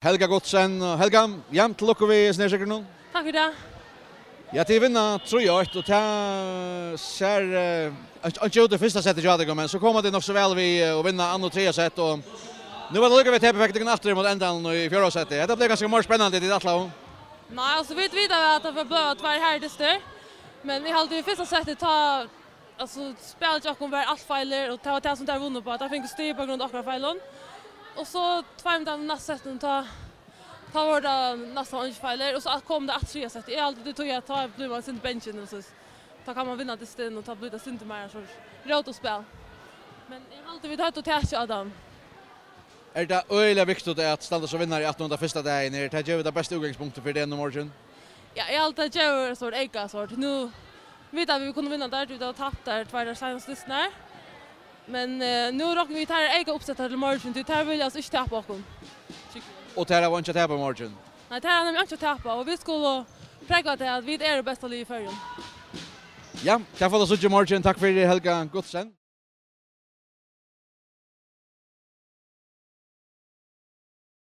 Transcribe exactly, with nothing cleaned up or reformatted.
Helga Gottsen. Og Helga, javnt til lukku við hesum her sigrinum. Takk fyri tað. Ja, tit vinna trý eitt, og tað sær, eh, ikki, ikki út í fyrsta seti hjá tykkum, men so koma tit nokk so væl við, eh, og vinna annað og triðja sett, og nú var tað líka við, at tað fekk tykkum aftur ímóti endanum í fjórða seti. Hetta bleiv kanska meira spennandi, enn tit ætlaðu. Nei, altso, vit vita at tað var blíva tveir harðir dystir, men eg haldi, í fyrsta seti, tá, altso, spælið hjá okkum var alt feilir, og tað var tað, sum teir vunnu uppá. Teir fingu stig uppá grund av okkara feilum. Og so tveimum av teimum næstu settunum, tá, tá vóru tað næstan eingir feilir, og so kom tað aftur triðja sett. Eg haldi, tað er tí, at tá blívur mann sindur bangin, og so, tá kann mann vinna dystin, og tá blívur tað sindur meira sovorðið rót og spæl. Men eg haldi, vit høvdu takið á teimum. Er tað øgiliga viktigt at standa sum vinnari aftan um tann fyrsta dagin her? Tað gevur tað besta útgangspunktið fyri degnum í morgin. Ja, eg haldi, tað gevur sovorðið eyka, sovorðið. Nú vita vit, vit kunnu vinna teir, vit hava tapt teir tveir seinastu dystirnar. Men, eh, nú rokna vit, teir eru eyka uppsettir til morgin, tí teir vilja, altso, ikki tapa okkum. Og teir hava einki at tapa í morgin? Nei, teir hava nemliga einki at tapa, og vit skulu prógva tað, at vit eru besta lið í Føroyum. Ja, tað fáa vit at síggja í morgin. Takk fyri, Helga Gottsen.